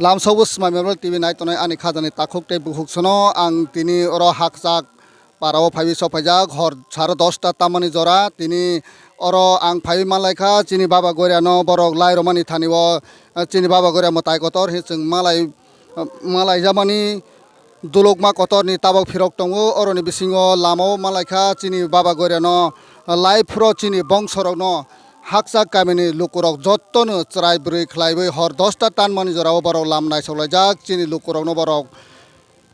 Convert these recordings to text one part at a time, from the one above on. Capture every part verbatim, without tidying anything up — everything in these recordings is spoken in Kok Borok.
Lamsokbo Smai Memorial T V nai tongnai ani khajani takhuk tei bukhuk sono ang tini oro hakchak parao phaiwi sokphaijak hor saro dosta tammani jora. Tini oro ang phaiwi manlaikha chini baba Goria no borok lai romani thani o, eh, chini baba Goria mwtai kotor hinwi chwng malai, eh, malaijamani dulukma kotorni tabok phirok tongo. Oroni bisingo lamao malaikha chini baba Goria no lai phuro chini bongsorok no hakchak kamini lukurok jottono chwrai bwrwi khlaiwi hor dosta tanmani jorao borok lam naisoklaijak chini lukurokno borok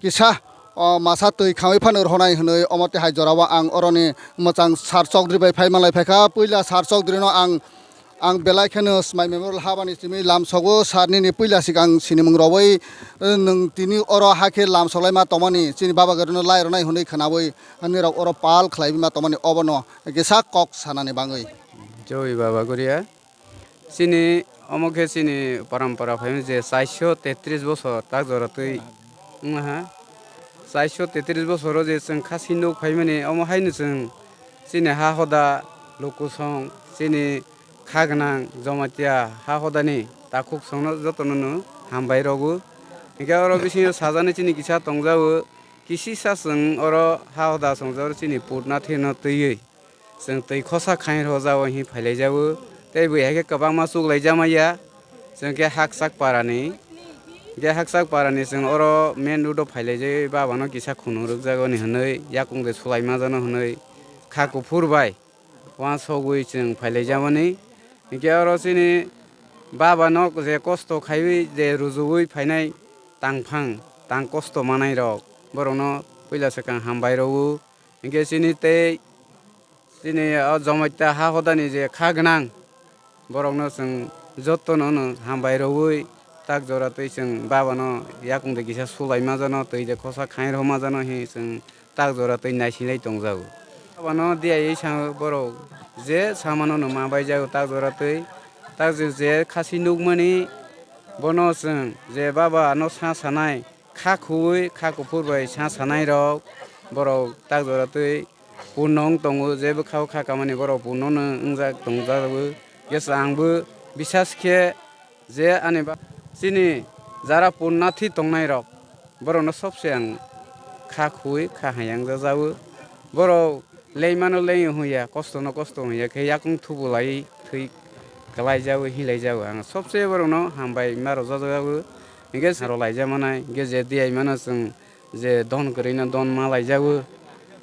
kisa, o, masa twi khangwi phano rwnai hwnwi omo twi hai jorao ang oroni mwchang sar chokdri bai phai manlai phaikha. Puila sar chokdrino ang, ang belai kheno Smai Memorial habani simi lamsogo sar nini puila sikang sinimung rogwi, eh, nwng tini oro hakhe lamsoklaima tongmani chini baba Goria no lai rwnai hwnwi khwnawi nirok oro pal khlaiwi ma tongmani obono kisa kok sanani bangwi. Joi baba Goria. Chini omo khe chini parampara phaimani je chairso tetris bosor tak jora twi wngma ha. Chairso tetris bosoro je chwng khasi nuk phaimani omo haino chwng chini ha hoda lukusong chini kha gwnang Jamatia ha hodani takhuk songno jotono no hambai rogo. Hinkhe oro bisingo sajani chini kisa tongjago kisisa chwng oro ha hoda songjago chini putna thwino twiwi. Chwng twi khosa khainwi rw jao hwnwi phailaijago. Tei bui hai khe kwbangma chuklaijak maya. Chwng khe hakchak parani, hwnkhe hakchak parani chwng oro main road o phailaijagwi babano kisa khunung rwkjago ni hwnwi yakung de sulaima jano hwnwi kha kuphur bai uansugwi chwng phailaijamani. Hwnkhe oro chini babano je kosto khaiwi je rujuwi phainai tangphang tang kosto manai rok borokno puila swkang hambai rwo. Hwnkhe chini tei chini o Jamatia ha hodani je kha gwnang, borokno chwng jotono no hambai rwwi tak jora twi chwng babano yakung de kisa sulaima jano, twi de khosa khainwi rwma jano hinwi chwng tak jora twi naisinglai tongjago. Babano diyaui sango borok je samano no ma baijago tak jora twi, tak je, je khasi nukmani bono chwng je baba ano sa sanai, kha khuwi kha kuphur bai sa sanai rok borok tak jora twi punno wng tongo, je bwkha o kha kamani borok punno no wngjak tongjago. Khe chwngbo bisas khe je ani ba-, chini jara punnathi tongnai rok borokno sobse ang kha khuwi kha hayang jajago. Borok leimano lei hwnya, kosto no kosto hwnya khe yakung thubu lai thwi kwlai jago, hinlai jago. Ang sobse borokno hambai ma rwjajago. Hwnkhe saro laijak manai, hwnkhe je diyaui mano chwng je don kwrwino don ma laijago,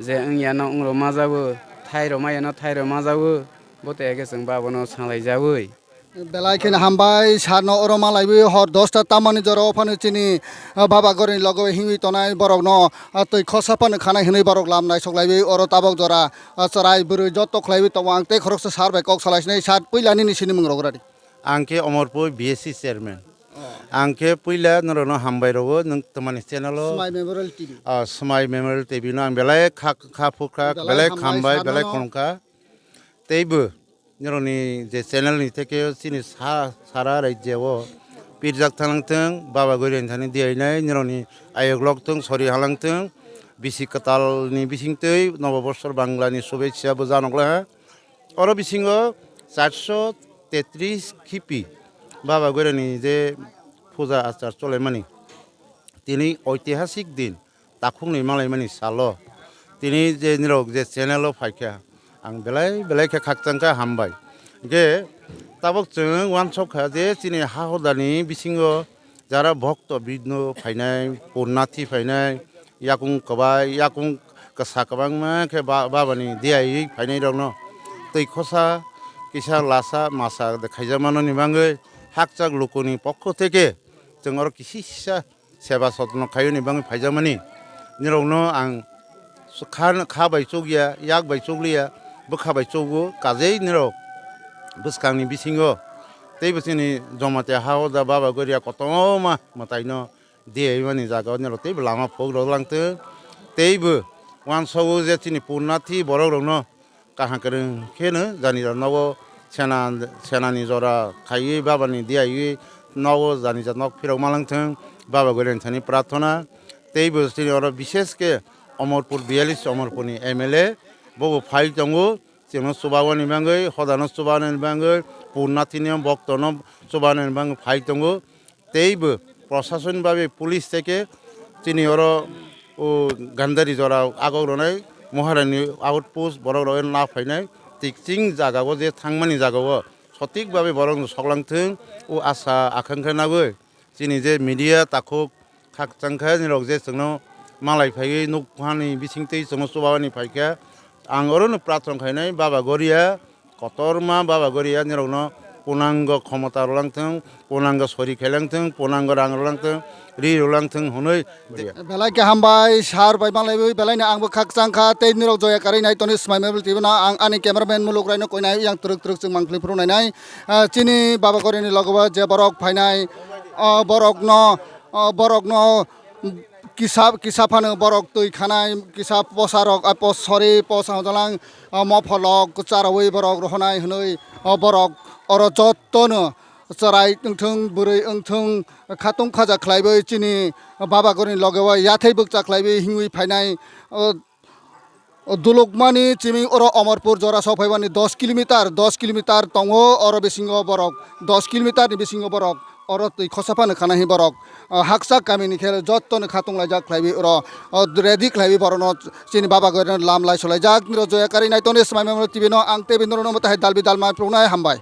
je wngya no wng rw ma jago, thai rw maya no thai rw ma jago, bo tei khe chwng ba bono sa laijagwi. Belai kheno hambai, sar no oro ma laiwi hor dosta tammani jora o phano chini, ah, baba Goria ni logo himwi tonai borok no, ah, twi khosa phano khanai hwnwi borok lam naisok laiwi oro tabok jora, ah, chwrai bwrwi joto khlaiwi tongo. Ang tei khoroksa sar bai kok salai sinai, sar puila nini sinimung rok radi. Ang khe Omorpur B S C chairman. Oh. Ang khe puila norokno hambai rwo, nwng twmani channel o, Smai Memorial T V. Ah, Smai Memorial T V no ang belai kha, kha phukha, belai belai hambai, hambai, belai khulumkha. Teibo norokni je channel ni theke chini sa-, sara raijao pirjak thanang thung, Baba Goria ni thani diyainai norokni ayok lok thung, sori halang thung, bisi kwtal ni bisingtwi Nobo Borsor Bangla ni shubhechha bo janok laha. Oro bisingo charso tetris khipi Baba Goria ni je puja achar cholaimani, tini oitihasik din, takhukni malaimani salo, tini je nirok je channel o phaikha, ang belai belai khe khakchangkha, hambai. Hwnkhe tabok chwng uansukha je chini ha hodani bisingo jara bhokto bidno phainai, purnathi phainai, yakung kwbai, yakung kwsa kwbangma khe ba-, babani diyaui phainai rokno twi khosa kisa lasa masa khaijakmani bagwi hakchak lukuni pokho theke chwng oro kisisa seba sotno khaiyoni bagwi phaijakmani. Nirokno ang kha, kha bai chukya, yak bai chukliya, bwkha bai chugo, kajei nirok bwskangni bisingo teibo chini Jamatia ha hoda Baba Goria kotorma mwtaino diyaimani jaga o nirok teibo lama phok rok langtwng. Teibo uansukgo je chini purnathi borok rokno kaham kwrwng kheno jani jat nogo sena, senani jora khaiwi babani diyaui nogo jani jat nok phirok malangthwng, Baba Goria ni thani prarthana. Teibo chini oro bishesh khe Omorpur B L S Omorpur ni M L A bobo phai tongo, chwngno chubawani bagwi, hodano chubawani bagwi, purnathini boktono chubawani bagwi phai tongo. Teibo Prosason babe police theke chini oro o Gandari jora agok rwnai, Moharani outpost borok rok na phainai, tikching jaga o je thangmani jaga o sotik babe borok no soklang thung, o asa akhankha nagwi chini je media takhuk khakchang kha nirok je chwngno malai phaiwi nuk hani bisingtwi chwngno chubani phaikha. Ang orono prathona khainai Baba Goria, kotorma Baba Goria nirokno punango khomota rwlang thung, punango sori khailang thung, punango rang rwlang thung, ri rwlang thung hwnwi. Belai khe hambai, sir bai malaiwi belai no ang bo khakchang kha, tei nirok joya karwi nai toni swmai mobile T V no ang ani cameraman Muluk Rai no koinai yang twrwk twrwk chwng mangpli phuru nainai. Ah, chini Baba Goria ni logo o je borok phainai, ah, borok no, ah, borok no kisa, kisa phano borok twi khanai, kisa posa rok, ah, pos-, sorry, posa hwnjalang, ah, mopholok charawi borok rohonai hwnwi, ah, borok oro jotto no chwrai wngthung, bwrwi wngthung, khatung khaja khlaiwi chini Baba Goria ni loge o yathai bwkcha khlaiwi himwi phainai, ah, Dulukmani chimi oro Omorpur jora sok phaimani dos kilometer, dos kilometer tongo, oro bisingo borok, dos kilometer ni bisingo borok, oro twi khosa phano khana hi borok, ah, haksa kamini khe jottoni khatung laijak khlaiwi oro, ah, ready khlaiwi borokno chini Baba Goria no lam lai solaijak. Niro joya karwi nai toni swmai mano T V no ang tei bini rokno mwtai dalbi dalma phunuknai hambai.